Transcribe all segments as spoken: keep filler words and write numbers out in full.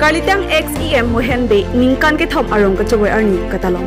Karlitang ex E M Mohen Bey ningkan kethom arong kachavoi arni katalong.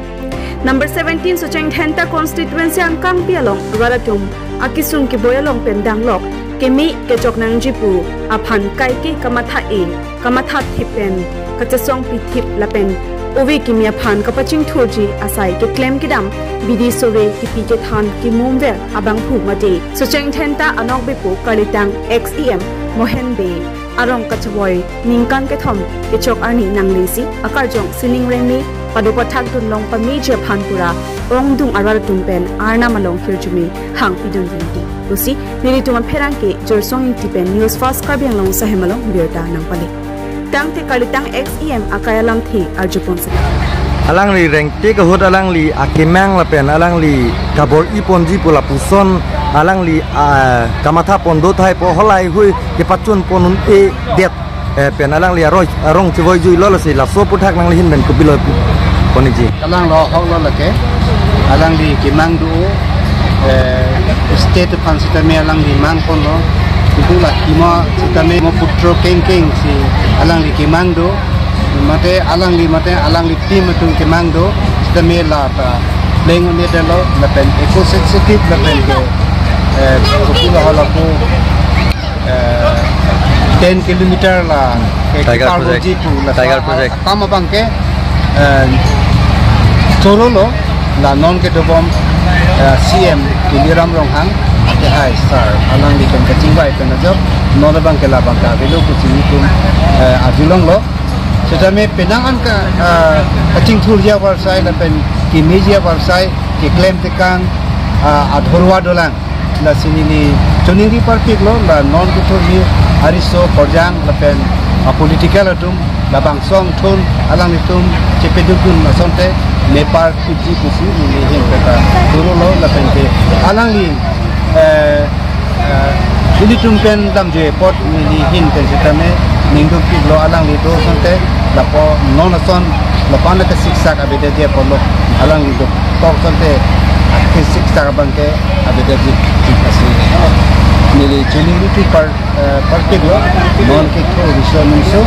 Number seventeen Socheng Dhenta constituency angkangpi along rat atum akesung keboi along pen danglok keme kechok nangji pu aphan kaike kamatha-e kamatha thip pen kachesongpi thip lapen ove kimi aphan kapachingthurji asai keklem kedam bidi sore kipi kethan kimumver abangphu mate Socheng Dhenta anokbepo Karlitang ex E M Mohen Bey arong kachavoi ningkan kethom kechok arni nanglesi akarjong sining rengme padopathak dunlong pameji aphan pura ongdung arat atum pen arnam along hirjume hangpidun rinti. Pusi nelitum apherangke Jorsong Ingti pen News Fast Karbi Anglong Sahem along birta nangpale. Tangte Karlitang ex E M akai alamthe arjupon seta. Alangli rengtik ahut alangli akemang lapen alangli kabor-iponji pu lapuson alangli, ah, kamatha pon do tahai pu halahei hui kepachun pon un-edet, eh, pen alangli aroi arong chevoi juilo lasi laso aphuthak nangli ahin pen kopilo pu poniji. Kalang lo ahok lo lake, alangli kemang do, eh, state aphan sitame alangli mang ponlo, ipu la kimo sitame mo putro kengkeng si alangli kemang do, mate alangli mate alangli team atum kemang do, sitame la ta pleng on-edetlo, lapen eco sensitive lapen ke, eh, kopilo hala pu, eh, ten kilometer la ke Tiger kepar Project. Ji pu la Tiger sa Project. Akam abang ke, eh, chorolo la non kedobom, eh, C M Tuliram Ronghang ate hai sir alangli pen kachingvai pen ajok non abang ke labang ke avelo pu si nelitum, eh, arjulonglo. Sitame penang an ka, eh, kachingthurji avarsai lapen kemeji avarsai keklem tekang, eh, adhorwa dolang. Lasi neli choningri parpiklo la non kethurji ariso korjang lapen, ah, political atum labangso angthun alanglitum chepadukdun asonte mepar kuji pusi neli ahin pen ta chorolo lapen ke alangli, eh, eh, ilitum pen damjui apot neli ahin pen sitame ningdukpiklo alangli do asonte lapu non ason lapu-an ke siksak avedetji apotlo alangli do tok asonte ke siksak abang ke avedetji asi neli choningri par, eh, parpiklo non kethur riso nungso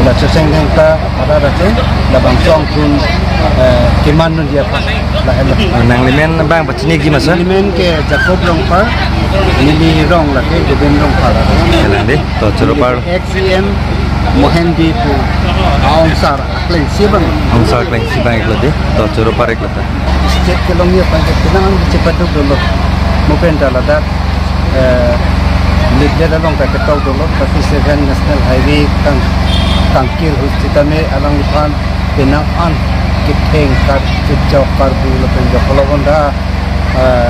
la Socheng Dhenta arat atum labangso angthun, eh, keman dunji aphan lahelo. Nanglimen abang pachiniji ma sir? Nelimen ke Jacob Rongphar, neli rong lake Deben Rongphar. Kalang dei, to choro par. Ex E M Mohen Bey pu aongsar aklengsi abang. Aongsar aklengsi abang iklo dei, to choro par iklo ta. State kelongji aphan ke penang an chepaduk dolo. Mo pen ta ladak, eh, leader along ta ketok dolo, thirty seven National Highway kang, kangkir ahut sitame alangliphan penang an ketheng kar kechok karbu lapen jokolo bonda, eh,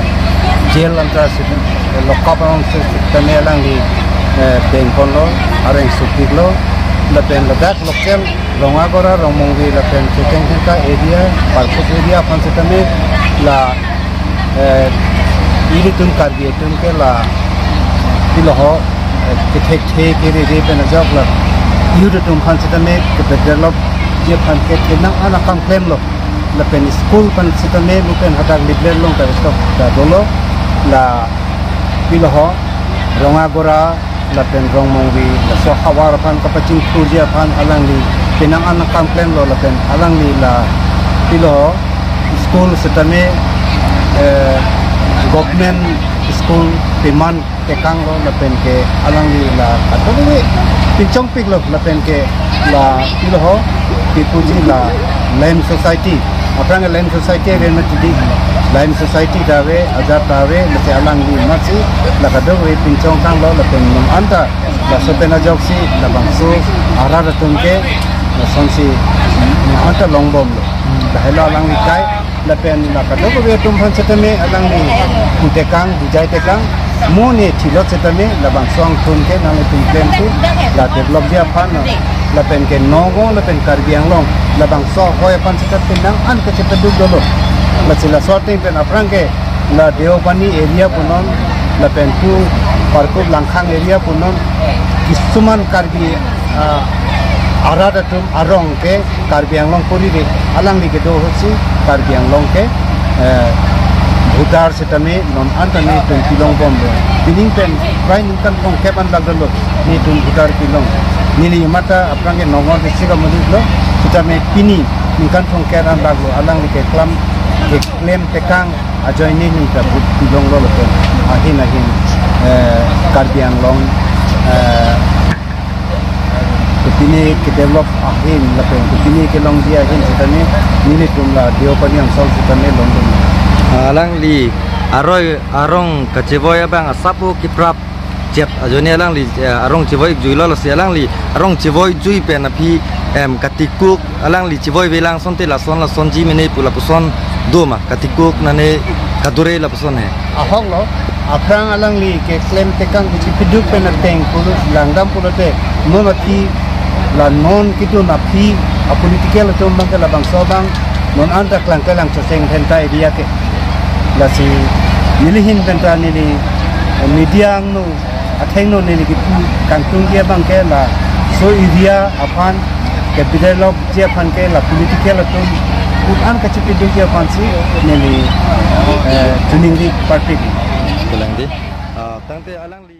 jail anta si, eh, lockup along si sitame alangli, eh, bengponlo, areng supiklo, lapen ladak local Rongagora, Rongmongve lapen Socheng Dhenta area, Parkup area aphan sitame la, eh, ilitum Karbi atum ke la, pilo ho, eh, kethekthe kerere pen ajok la youth atum aphan sitame kedevelopji aphan ke thenang an akam klemlo. Lapen school aphan sitame mo pen hadak leader along ta stop ta dolo la pilo ho Rongagora lapen Rongmongve laso ahavar aphan kapachingthurji aphan alangli penang an akam klemlo lapen alangli la pilo ho school sitame, eh, government school peman tekanglo lapen ke alangli la atoli pinchongpiklo lapen ke la pilo ho pipuji la Lime Society. Aphrang Lime Society ave mati dei. Lime Society ta ave, ajat ta ave, masi alangli masi la kadokave pinchong tanglo lapen non anta laso pen ajoksi labangso arat atum ke lasonsi non anta longbomlo. Lahelo alangli kai lapen la kadokave atum aphan sitame alangli pu tekang, bujai tekang, mo ne thilot sitame labangso angthun ke nanglitum klemsi la developji aphan lapen ke Nagaon lapen Karbi Anglong labangso ahoi aphan sitame penang an kachepaduk dolo. Lasi laso ateng pen aphrang ke la Deopani area punon lapen pu Parkup Langkhang area punon kisuman Karbi, ah, arat atum arong ke Karbi Anglong puri dei, alangli kedo ahutsi Karbi Anglong ke, eh, bhudar sitame non anta netum pilongbomlo. Pining pen prai ningkan thomkep an lagdolo netum bhudar pilong. Neli mata aphrang ke Nagaon district amonit lo, sitame pini ningkan thomkep an bak lo, alangli keklam, keklem tekang ajoine neli ta vote pilonglo lapen ahin ahin, eh, Karbi Anglong, eh, kopine ke-develop ahin lapen kopine kelongji ahin sitame nelitum la Deopani angsong sitame longdun. Alangli aroi arong kachevoi abang asap o kiprap chet ajoine alangli, eh, arong chevoi juilo, lasi alangli arong chevoi jui pen aphi, em, katikuk, alangli chevoi velang asonte lason lasonji mene pu lapuson do ma, katikuk nane kadure lapuson he. Ahok lo, aphrang alangli keklem tekang kachipiduk pen ateng pulo langdam pulote, non aphi, la non kedun aphi, a political atum abang ke labangso abang non anta klangkle lang choseng penta area ke. Lasi neli ahin penta neli, eh, media angno athengno neli kipu kangtungji abang ke laso area aphan ke-developji aphan ke la political atum ut an kachipidunji aphansi neli, eh, chiningri party di. Kelang di. Ah, tangte alangli